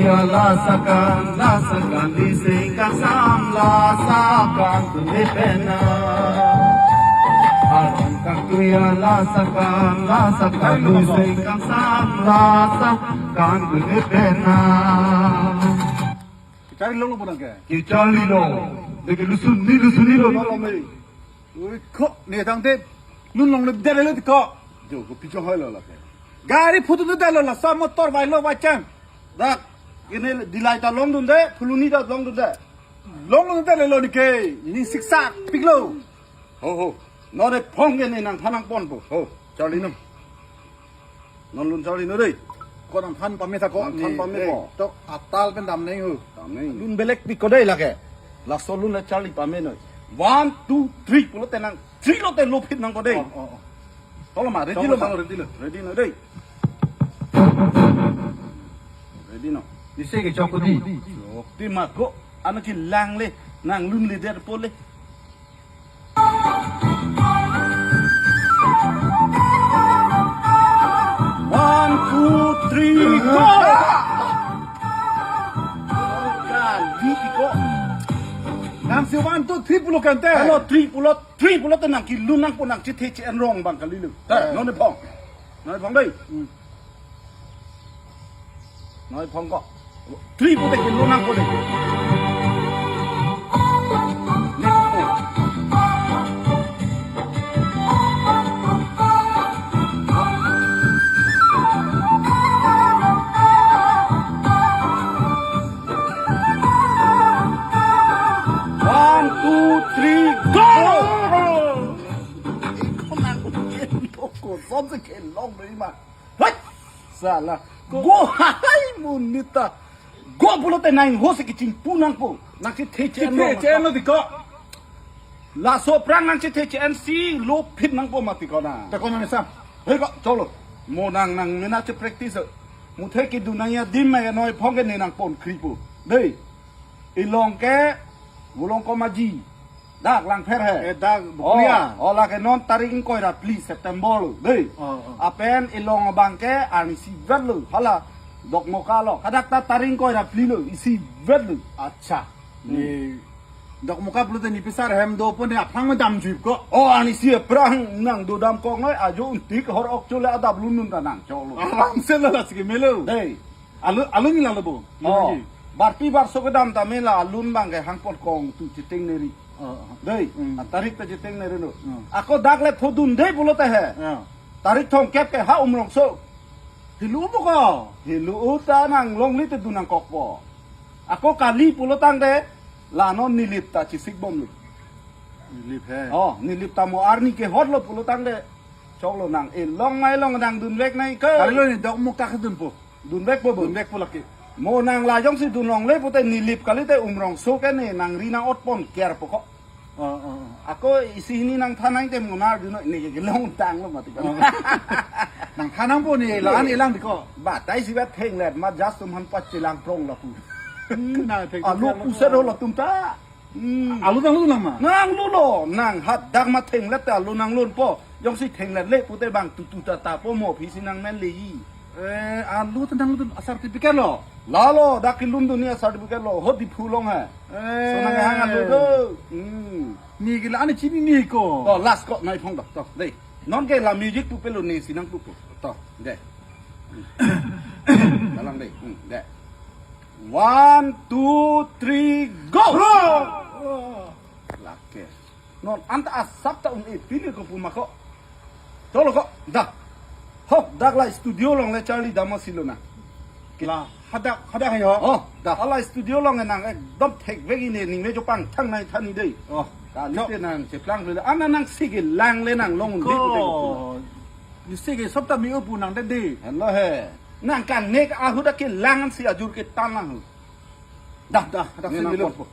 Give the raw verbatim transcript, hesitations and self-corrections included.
Lasakan, lasakan, liseng kangsam, lasakan tun pen na. Arong kangtui lasakan, lasakan, liseng kangsam, lasakan tun pen na. Kecharli longlo bonang ke? Kecharli long. Deke lusuni, lusuni lo. Longlo me. Ui, ko, ne tangte, lun longle bidar lo ko. Jo, kopi chonghoi lo lake. Gari phutu tu dalo la, sa motor vailo vaichang. Dak, kene dilai ta longdunde, phuluni ta longdunde. Longlunde lelo neke, ning siksak piklo. Ho, ho. Non Ephong ke ne nangthan nangponpo. Ho, charli non. Non lun charli non dei. Ko nangthan pame tha ko. Nangthan pame ko. Tok atal pen damnang ho. Damnang. Lun belek pik ko dei lake. Laso lun le charli pame noi. One, two, three pulote nang. Three lote lo phit nang ko dei. Oh, oh, oh. Tolo ma, ready lo ma. Tolo, ready lo. Ready non dei. Ready non. Isi ke chok di. Chok di ma ko. Anak kelang le, nang lunle det po le. One, two, three, go! Kali ko. Nang si one, two, three pulo kante. Hello, three pulo, three pulote nang kelun nangpo, nang chethe che-en rong abang kali lo. Eh. Non Ephong. Non Ephong dei. Hmm. Non Ephong ko. Three pulote kelun nangpo dei. Nepo. One, two, three, go! Ko nang ko son se kelong dei ma. Hei! Sala. Go hai monit ta. Go pulote nang ho se kechingpu nangpo. Nang chethe che-en lo. Chethe che-en lo di ko. Laso aphrang nang chethe che-en si lo phit nangpo mati ko na. Ta ko nang sa. Hei ko, cholo. Mo nang nang mena che practice. Muthe kedun nangji adim ma non Ephong ke ne nangpon kripo. Dei. Ilong ke, Volongkom Aji. Dak Langpher he. Eh, dak, oh, Buklia. Oh, lake non tarik ingkoi ra phli September lo, dei. Oh, oh. Lapen ilong abang ke arnisi vet lo, hala Dokmoka lo. Hadak ta tarik ingkoi ra phli lo, isi vet lo. Acha. Hmm. Ne Dokmoka pulote ne pisar hem dopo ne aphrang me damjuip ko. Oh, arnisi aphrang nang do damkok noi, ajo untik hor ok chole adap lunun ta nang cholo. Alam se lo la sigi melo. Dei. Alun, alun ni lalo bo. Oh. Lagi. Barpi barso kedam tame la alun abang ke hangpon kong tu chetengneri. Oh, oh. Dei, hmm, atarik ta chetengneri lo. Hmm. Ako dak le thodun dei pulote he. Ya. Tarik thomkep ke ha Umrongso. Helu bo ko. Helu ta nang longle te dun nangkokpo. Ako kali pulotangte la non Nilip ta chesik bom lo. Nilip he. Oh, Nilip ta mo arni kehot lo pulotangte. Choklo nang ilong ma ilong nang dunvek nang ke. Kali lo ne Dokmoka kedunpo. Dunvekpo bo. Dunvekpo lake. Mo nang la jongsi dun longle pute Nilip kalite Umrongso ke ne nangri nang-otpon kerpo ko. Oh, oh, oh. Ako isi hini nangthan nang te mo nar dun ne ke long tang lo mati ko. Oh. Nangthan nangpo ne la-an ilang di ko. Batai si bat thenglet ma jas tum han pachelang prong lapu. Hmm, na thek. Alo thek puset ho latum ta. Hmm. Alun nanglun lang ma? Nanglulo, nang hadak ma thenglet te alun nanglunpo. Jongsi thenglet le pute bang tutu tata po mo aphi si nangmen leji. Eh, alun te nanglun a-certificate lo? Lalo, dak kelundun ni a-certificate lo, ho Diphu along he. Eh. So nang hang alun do. Hmm. Ne ke la-an chinine ko. To, last ko, non Ephong do. To, dei. Non ke la music pupe lo ne si nangpupo. To, dei. Dalang dei. Hmm, dei. One, two, three, go! Lake. Non anta asap ta un-e pini ko puma ko. Tolo ko, da. Ho, dak la studio along le charli dam si lo na. La, hadak, hadak hai ho. Oh, da. Hala studio along nang ekdom thekvek ini ning le jo pangthang nai than ni dei. Oh. Kalite nang cheplang le. Ana nang si kelang le nang long ko dei ko. Ne si ke sop ta mi-o pu nang dei dei. Hello he. Nang kanek ahut akelang si ajur ketan lang. Dah, dah, dah, ne si nang milo. Pon po.